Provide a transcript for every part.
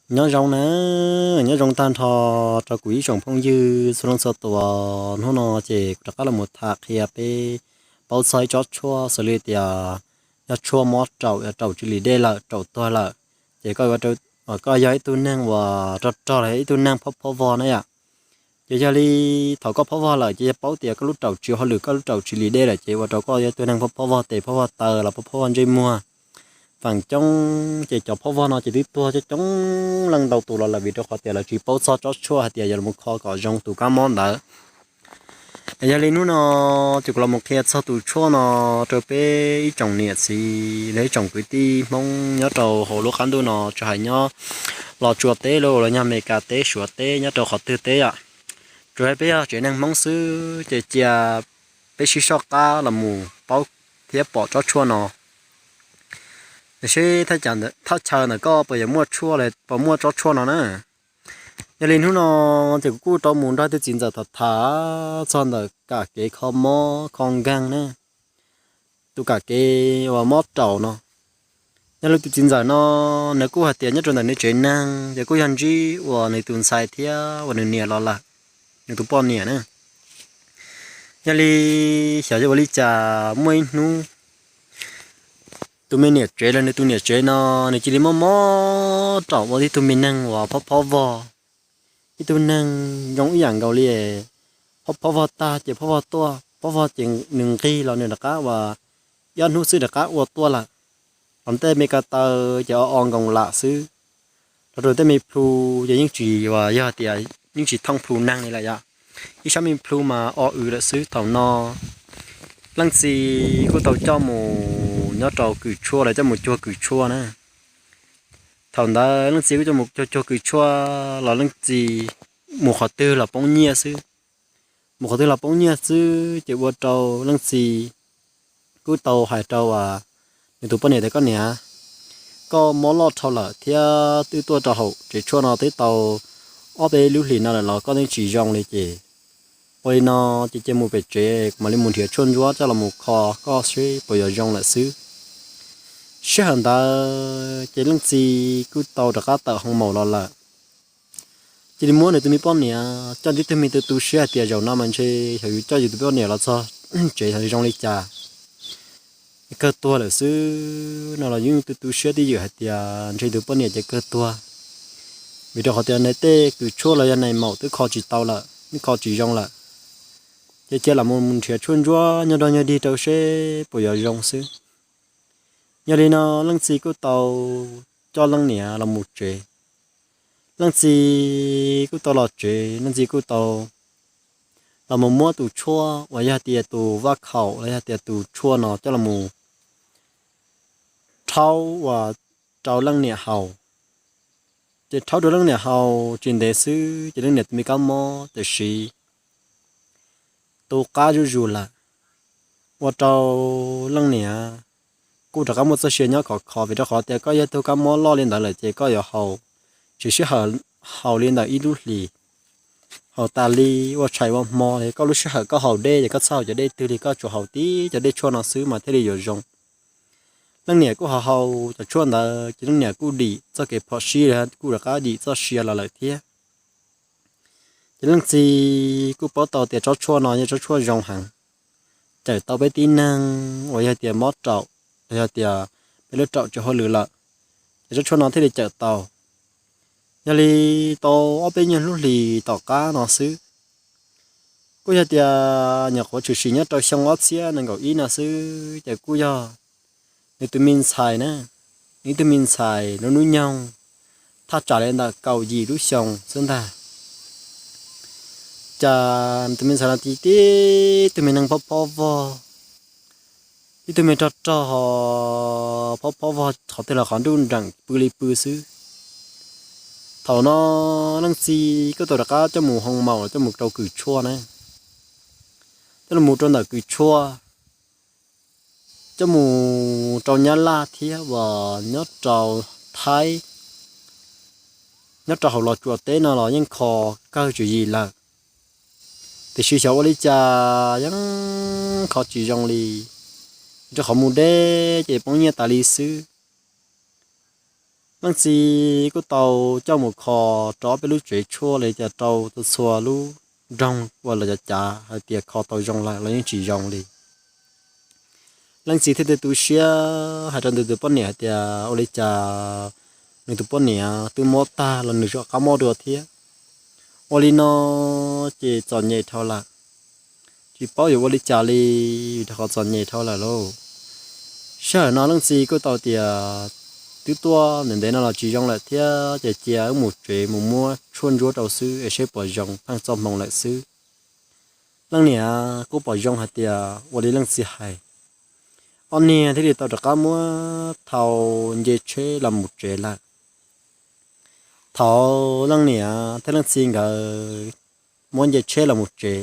Nyob zoo na, nyob zoo tag nrho rau kuv ib tsoom phooj ywg txhua leej txhua tus. Hnub no ces kuv rov qab los mus tham qhia peb paub txog ib tsob tshuaj xws li tias yog tshuaj mob raum, yog raum tsis lim dej lawm, raum tuag lawm, ces koj yog ib tug neeg uas rog rog los ib tug neeg phob phob vog na yom. Ces yog li thaum koj phob vog lawm ces yog paub tias koj lub raum tsis hauj lwm, koj lub raum tsis lim dej lawm ces ua rau koj yog ib tug neeg phob phob vog tes phob vog taw los phob phob vog ntsej muag. Feem coob ces cov phob vog no ces twb tuag coob coob leej ntau tus los lawm vim rau qhov tias lawv tsis paub txog tsob tshuaj hais tias yog los kho kom zoo tus kab mob ntawd. Yog li hnub no ces kuv los mus qhia txog tus tshuaj no rau peb ib tsoom niam txiv los ib tsoom kwv tij Hmoob nyob rau hauv lub qab ntuj no, tsis hais nyob Los Tsuas teb los los yog Amelikas teb, Suav teb, nyob rau qhov twg teb yom. Tsuas yog peb yog tsev neeg Hmoob xwb ces cia peb sib soj qab los mus paub thiab pom tsob tshuaj no. Seb thaj chaw ntawm koj puas yuav muaj tshuaj, puas muaj tsob tshuaj no na. Yog li hnub no ces kuv kuj rov mus nrog tus txiv ntxawm tham tham txog ntawm kam kev kho mob kho nkeeg na, tus kam kev uas mob raum no. Yog li tus txiv ntxawm no nws kuj hais tias nyob rau ntawm nws tsev neeg ces kuj yog ntsib uas nws tus ntxhais thiab uas nws niam los lawm, nws tus poj niam na. Yog li xyov yog ua li cas muaj ib hnub tus me niam tsev los nws tus niam tsev no nws cia li mob mob raum ua tib tug me neeg uas phob phob vog, ib tug neeg zoo ib yam nkaus li phob phob vog tag ces phob vog tuaj, phob vog ces nws nqig los nws rov qab uas ib ob hnub xwb rov qab ua tuaj lawm. Los tej me ko taw ces o o nkoos lam xwb, los rau tej me plhu ces yeej tsis uas yog tias yeej tsis thooj plhu neeg li lawm yom. Ib sab me plhu mas o w lawm xwb. Thaum no leej txiv kuj tau coj mus nyob rau kws tshuaj los coj mus cuag kws tshuaj na. Thaum ntawd leej txiv kuj coj mus cuag cuag kws tshuaj los leej txiv mus qhov twg los poob nyiaj xwb. Mus qhov twg los poob nyiaj xwb ces ua rau leej txiv kuj tau hais rau nws tus poj niam tias koj niam, koj mob loj dhau lawm thiab twb tuaj rau hauv tsev tshuaj no twb tau ob peb lub hlis no lawm los koj yeej tsis zoo li ces ua li no ces cia mus pem tsev kuv mam li mus nrhiav tshuaj ntsuab coj los mus kho koj seb puas yuav zoo lawm xwb. Sij hawm ntawd ces leej txiv kuj tau rov qab tawm hoo maum los lawm. Cia li muab nws tus me poj niam coj tib tug me tu tu siab hais tias zaum no mas ntshe xyov yus coj yus tus poj niam los txog tsev xyov zoo li cas, kawg tuag lawm xwb no los yeej tu tu siab twj ywm hais tias ntshe tus poj niam ces kawg tuag, vim rau qhov tias nws tej kws tshuaj los yog nais maum twb kho tsis tau lawm, twb kho tsis zoo lawm. Ces cia los mus nrhiav tshuaj ntsuab nyob nrog nyob dig rau seb puas yuav zoo xwb. Yog li no leej txiv kuj tau coj leej niam los mus tsev. Leej txiv kuj tau los tsev, leej txiv kuj tau los mus muab tus tshuaj uas yog tias tus vaj khaum los yog tias tus tshuaj no coj los mus rhaub uas rau leej niam haus. Ces rhaub rau leej niam haus tsis ntev xwb ces leej niam tus me kab mob tiam sis tu qab zuj zus lawm, ua rau leej niam kuj rov qab muaj txoj sia nyob khov kho vim rau qhov tias koj yog tug kab mob loj li ntawd lawm ces koj yuav haus, tsis sij hawm haus li ntawm ib lub hlis, haus tas li ua tshais ua hmo li. Koj lub sij hawm koj haus dej ces koj txhob haus cov dej twg li, koj tsuas haus tib cov dej tshuaj no xwb mas thiaj li yuav zoo. Leej niam kuj haus haus cov tshuaj ntawd ces leej niam kuj dim txoj kev phom sij, kuj rov qab dim txoj sia los lawm thiab. Ces leej txiv kuj paub tau tias tsob tshuaj no yog tsob tshuaj zoo heev, cawm tau peb tib neeg uas yog tias mob raum, los yog tias peb lub raum tsis hauj lwm lawm, ces tsob tshuaj no thiaj li cawm tau. Yog li tau ob peb nyuag lub hlis tom qab no xwb, kuj yog tias nyuam qhuav tshwm sim nyob rau xyoo ob txhiab nees nkaum ib no xwb ces kuj yog nws tus me ntxhais na, nws ib tug me ntxhais lub hnub nyoog thaj tsam li ntawm kaum yim lub xyoo xwb ntag. Cas tus me ntxhais no tib tib tug me neeg phob phob vog, tib tug me rog rog ho phob phob vog qhov twg los qhov nruj nreem pw li pw xwb. Thaum no leej txiv kuj tau rov qab coj mus hoo maum coj mus rau kws tshuaj na, coj los mus rau ntawm kws tshuaj, coj mus rau Nyab Laj thiab uas nyob rau Thaib, nyob rau hauv Los Tsuas teb no los yeej kho kawg tswv yim lawm. Tiam sis xyov ua li cas yeej kho tsis zoo li, rau qhov mus deb ces poob nyiaj tas li xwb. Leej txiv kuj tau coj mus kho rau ob peb lub tsev tshuaj li cas rau txhua txhua lub nroog uas lawv cav cav hais tias kho tau zoo lawm los yeej tsis zoo li. Leej txiv thiaj tu siab hais rau nws tus poj niam hais tias ua li cas nws tus poj niam twb mob tag los nws tseem rov qab mob dua thiab. Ua li no ces txom nyem dhau lawm, tsis paub yuav ua li cas li, rau qhov txom nyem dhau lawm lauj. Sij hawm no leej txiv kuj tau tias twb tuaj ntev ntev no los tsis zoo lawm thiab ces cia wb mus tsev mus muab tshuaj ntsuab rau xwb es seb puas zoo, pheej txoj hmoo lawm xwb. Leej niam kuj pom zoo hais tias ua li leej txiv hais. Ob niag thiaj li tau rov qab muab thau nce tsheb los mus tsev lawm. Thaum leej niam thiab leej txiv nkawd muab nce tsheb los mus tsev,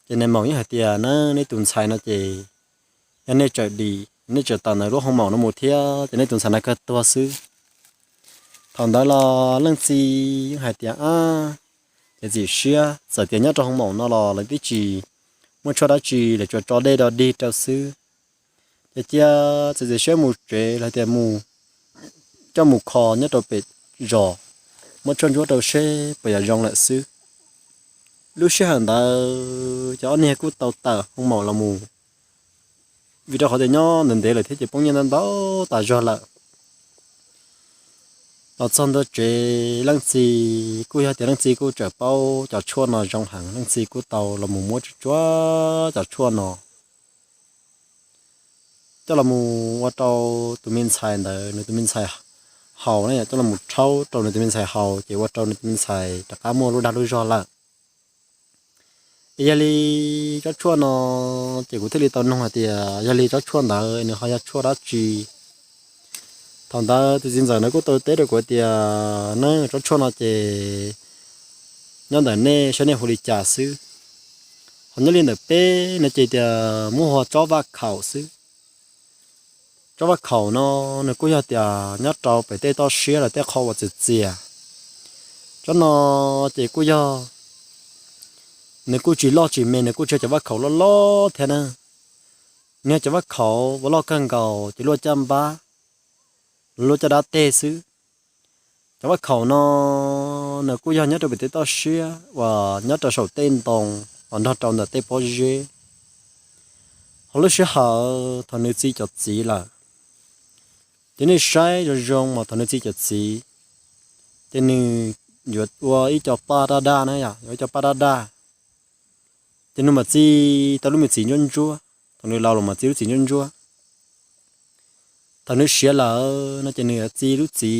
ces nais maum yeej hais tias na, nej tus ntxhais no ces yog nej tsawm dim, nej tsawm tawm ntawm lub hoo maum no mus thiab ces nej tus ntxhais no kawg tuag xwb. Thaum ntawd los leej txiv yeej hais tias ab, ces txim siab, txawm tias nyob rau hoo maum no los lawv twb tsis muaj tshuaj dab tsi, lawv tsuas tso dej do dig rau xwb. Ces cia txiav txim siab mus tsev los tias mus coj mus kho nyob rau pem zos, muab tshuaj ntsuab rau seb puas yuav zoo lawm xwb. Lub sij hawm ntawd ces ob niag kuj tau tawm hoo maum los mus, vim rau qhov tias nyob ntev ntev lawm thiab ces poob nyiaj ntau ntau tas zog lawm. Los txog ntua tsev leej txiv kuj yog tias leej txiv kuj tseem paub cov tshuaj no zoo heev, leej txiv kuj tau los mus muab tsuag tsuag cov tshuaj no coj los mus ua rau tus me ntxhais ntawd, nws tus me ntxhais haus na, coj los mus rhaub rau nws tus me ntxhais haus ces ua rau nws tus me ntxhais rov qab muaj lub dag lub zog lawm. Es yog li tsob tshuaj no ces kuv thiaj li tau noog hais tias yog li tsob tshuaj ntawd nws ho yog tshuaj dab tsi. Thaum ntawd tus txiv ntxawm ntawd kuj tau teb rau kuv tias na, tsob tshuaj no ces nyob ntawm nej saib nej hu li cas xwb. Ho nyob li ntawm peb no ces tias muab hu ua tsob vaj khaum xwb. Tsob vaj khaum no nws kuj yog tias nyob rau pem tej toj siab los tej qhov uas txias txias. Tsob no ces kuj yog, nws kuj tsis loj tsis me, nws kuj tsis yog cov vaj khaum loj loj thiab na. Nws yog cov vaj khaum uas loj kawg nkaus ces luaj caj npab, luaj caj dab teg xwb. Cov vaj khaum no nws kuj yog nyob rau pem tej toj siab uas nyob rau saum tej ntoo uas nrog rau ntawm tej pob zeb. Ho lub sij hawm thaum nws txi cov txiv lawm, ces nej saib zoo zoo mas thaum nws txi cov txiv, ces nws yuav ua ib co paj daj daj na yom, yuav ib co paj daj daj. Ces nws mam txi tau lub me txiv ntsuab ntsuab, thaum nws laus los mam txi lub txiv ntsuab ntsuab. Thaum nws siav lawm no ces nws yuav txi lub txiv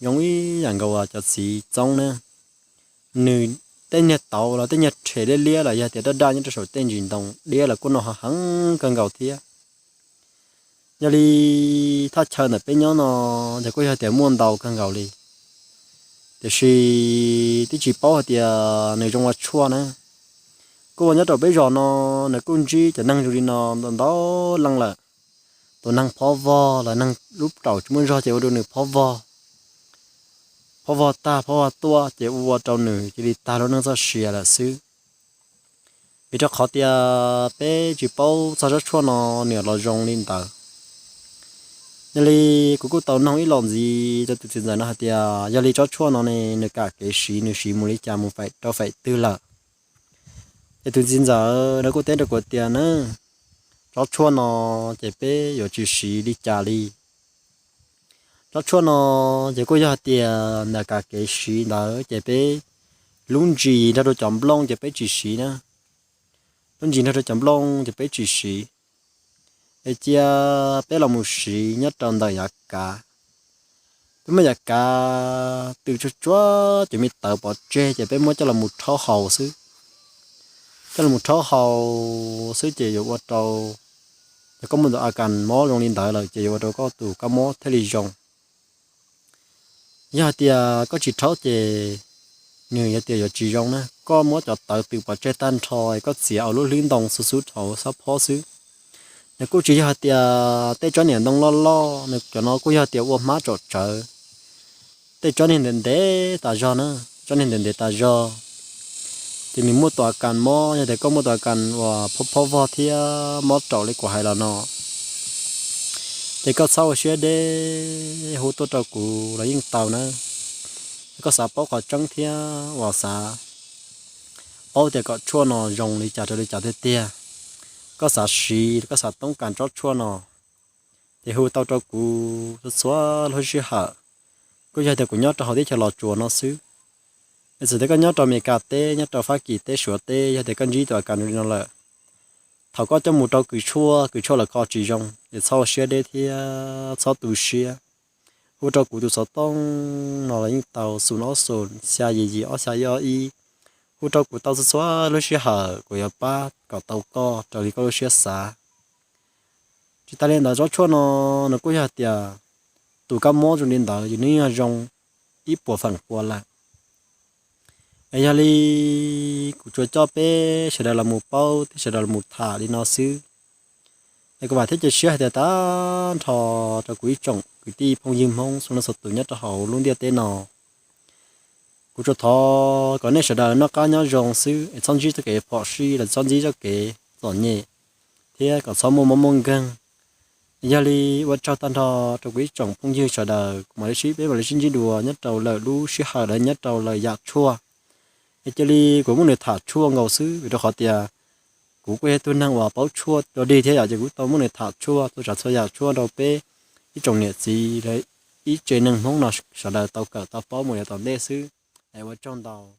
zoo ib yam nkaus cov txiv txoob na. Nws tej niag tauv los tej niag rhe liab liab los yog tias daj daj nyob rau saum tej ntsis ntoo diab los kuj noj heev kawg nkaus thiab. Yog li thaj chaw ntawm peb nyob no ces kuj yog tias muaj ntau kawg nkaus li, tiam sis twb tsis paub hais tias nws zoo ua tshuaj na. Kuj ua nyob rau peb zos no, nws kuj ntsib cov neeg zoo li no ntau ntau leej lawm. Tus neeg phob vog los neeg lub raum tsis muaj zog ces ua rau nws phob vog, phob vog tag phob vog tuaj ces ua rau nws cia li tag lub neej txoj sia lawm xwb. Vim rau qhov tias peb tsis paub txog tsob tshuaj no nws los zoo li ntawd. Yog li kuv kuj tau noog ib los ntxiv rau tus txiv ntxawm no hais tias yog li tsob tshuaj no ne nws kam kev siv, nws siv mus li cas mus rau feem twg lawm. Ces tus txiv ntxawm no kuj teb rau kuv tias na, tsob tshuaj no ces peb yuav tsis siv li cas li. Tsob tshuaj no ces kuj yog hais tias nws kam kev siv ntawd ces peb lub ntsis nrog rau cov nplooj ces peb tsis siv na. Lub ntsis nrog rau cov nplooj ces peb tsis siv. Es cia peb los mus siv nyob rau ntawm yav kav. Peb muab yav kav tw tsuag tsuag cov me tawv pov tseg ces peb muab coj los mus rhaub haus xwb. Coj los mus rhaub haus xwb ces yuav ua rau, yog koj muaj tus a kas mob zoo li ntawd lawm ces yuav ua rau koj tus kab mob thiaj li zoo. Yog hais tias koj tsis rhaub ces nws yog tias yuav tsis zoo na. Koj muab cov tawv tw pov tseg tag nrho, koj txiav ua lub hlwb ntoo xub xub rau sab phob xwb. Nws kuj tsis yog hais tias tej tsob niam ntoo loj loj, nws cov no kuj yog tias ua hmab tsom tsawv. Tej tsob niag ntev ntev tas zog na, tsob niag ntev ntev tas zog, ces nws muaj tus a kas mob, yog tias koj muaj tus a kas uas phob phob vog thiab mob raum li kuv hais los no, Ces koj txhob ua siab deb, hu tuaj rau kuv los yeej tau nawb. Koj xav paub qhov tseeb thiab uas xav paub tias kom tshuaj no zoo li cas rau li cas tiag tiag, koj xav siv, koj xav toob kas tsob tshuaj no, ces hu tau rau kuv txhua txhua lub sij hawm. Kuj yog tias kuv nyob rau hauv teb chaws Los Tsuas no xwb. Es txawm tias koj nyob rau Amelikas teb, nyob rau Fab Kis teb, Suav teb, yog tias koj ntsib tus a kas li no lawm, thaum koj coj mus rau kws tshuaj, kws tshuaj lawv kho tsis zoo, ces txhob ua siab deb thiab txhob tu siab. Hu rau kuv tus xov tooj no los yeej tau, xus ob xus xya yim yim ob xya ib ob ib. Hu rau kuv tau txhua txhua lub sij hawm, kuv yuav pab kom tau koj raws li koj lub siab xav. Tsis tas li ntawd, tsob tshuaj no, no kuj yog tias tus kab mob zoo li ntawd ces nws yog zoo ib puas feem pua lawm. Es yog li kuv tsuas coj peb sawv daws los mus paub thiab sawv daws los mus tham li no xwb. Es kuv vam thiab cia siab hais tias tag nrho rau kuv ib tsoom kwv tij phooj ywg Hmoob txhua leej txhua tus nyob rau hauv lub ntiaj teb no, kuv tsuas thov kom nej sawv daws noj qab nyob zoo xwb, es txhob ntsib txoj kev phom sij los txhob ntsib txoj kev txom nyem, thiab kom txhob muaj mob muaj nkeeg. Yog li ua tsaug tag nrho rau kuv ib tsoom phooj ywg sawv daws, kuv mam li sib, peb mam li sib ntsib dua nyob rau lwm lub sij hawm los nyob rau lwm yam tshuaj. Es cia li kuv muab nws tham tshuaj nkaus xwb, vim rau qhov tias kuv kuj yog tug neeg uas paub tshuaj dog dig thiab yom, ces kuv tau muab nws tham tshuaj txhua tsav txhua yam tshuaj rau peb ib tsoom niam txiv, ib tse neeg Hmoob no sawv daws tau kawm tau paub mus yav tom ntej xwb. Es ua tsaug ntau.